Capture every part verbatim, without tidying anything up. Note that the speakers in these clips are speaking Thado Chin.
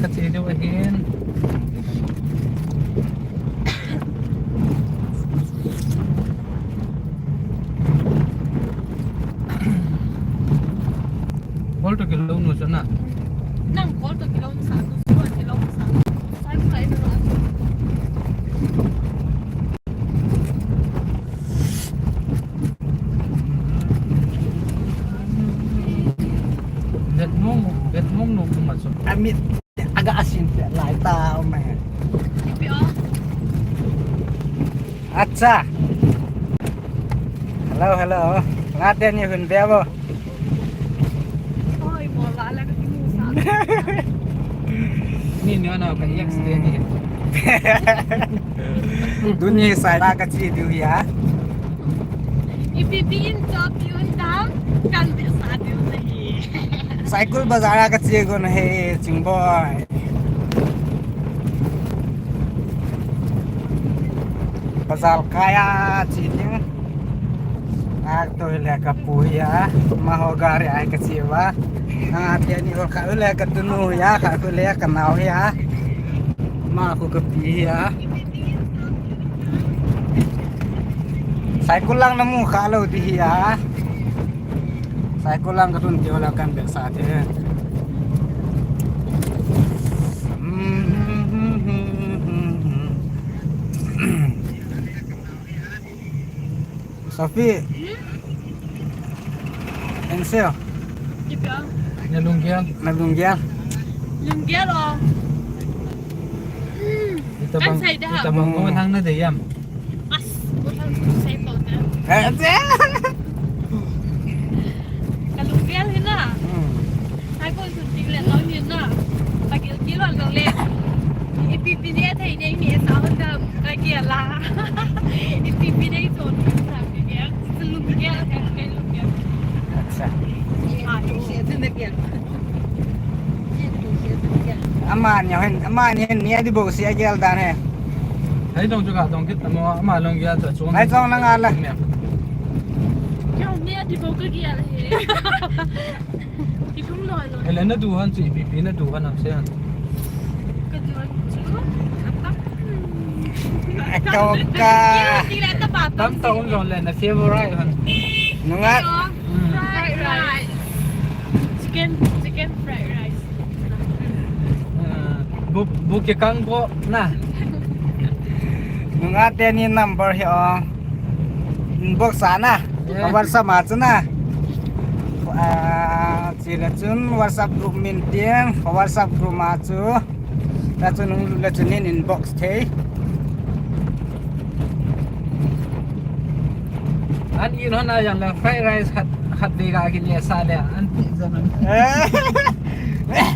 Ka che diu ahin. Call to kilo nu sana. Nang call to kilo nu sa, tu suan kilo nu sa. Sai ku lai nu. Bet nom, bet nom nom tu ma so. Amit aga asin pe lai ta o mai. Ipi o. Acha. Hello, hello. Nga te ni hun be bo. Oi, mo la la ka ti mu sa. Ni ni na ka ex te ni. Duni sai la ka chi diu ya. Ipi pi in chop diu in dam kan be sa diu na hi. Saikul bazar ka chi go na he ching boy. Bazar kaya chi ding. Ak to le ka pu ya, ma ho gari ai ka chi ba. Nga te ni ho ka le ka tunu ya, ka ku le ka nau ya. Ma ku ka pi ya. Saikul lang na mu kha lo di ya. Saikul lang ka tun ti ho la kan be sa te. Sophie. Enseo. Ipi o. Na lunggel. Na lunggel. Lunggel o. Hmm. Ita bang, ita bang ko nang na de yam. As, ko nang sai ko na. Eh, eh. Ka lunggel hi na. Hmm. Sai ko sun ting le lo ni na. Ka gil gil lo le. Ipi pi ne thei ne ni sa hon da ka gel la. Ipi pi ne so ni sa ka gel. Sa lunggel ka ka lunggel. Acha. Ah, tu se tu ne gel. Ama ni hin, ama ni hin ni adi bo si a gel dan he. Hai dong chu ka dong kit tamo ama long gel ta chung. Hai dong na nga la. Kya ni adi bo ka gel he. Ipi loi loi. Ele na du han chu ipi pi na du han am se han. Ka du han chu. Ka ka. Ti le ta pa. Tam ta un lon le na favorite han. Nunga. Ayo. Mm. Fried rice. Chicken, chicken fried rice. Ah, bu, bu ke kang bo na. Nunga te ni number hi o. Inbox a na. Yeah. WhatsApp a chu na. Ah, chi le chun WhatsApp group min tin, WhatsApp group a chu. Ta chu nung le chun in inbox thei. An in hon a yang le fried rice khat, khat ve ga kin ye sa le an ti zan an. Eh.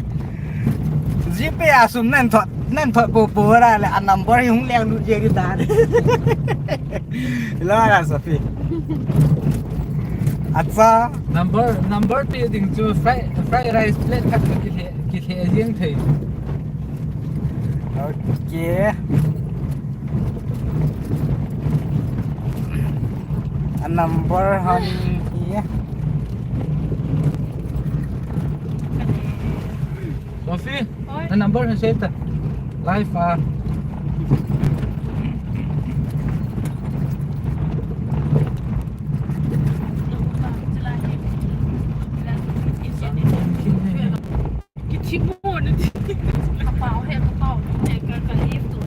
GPay a sum nan thot, nan thot po po ra le a number hi hung leng lut je ki ta. Lo ra Sophie. Acha. Number, number ti ding chu fried, fried rice plate khat ki the, ki the jing thei. Okay. A number hon hi. Sophie, oi. A number hon save ta. Live a. Kithi mo na ti. Ka pau he, ka pau he, ka, ka leave tu.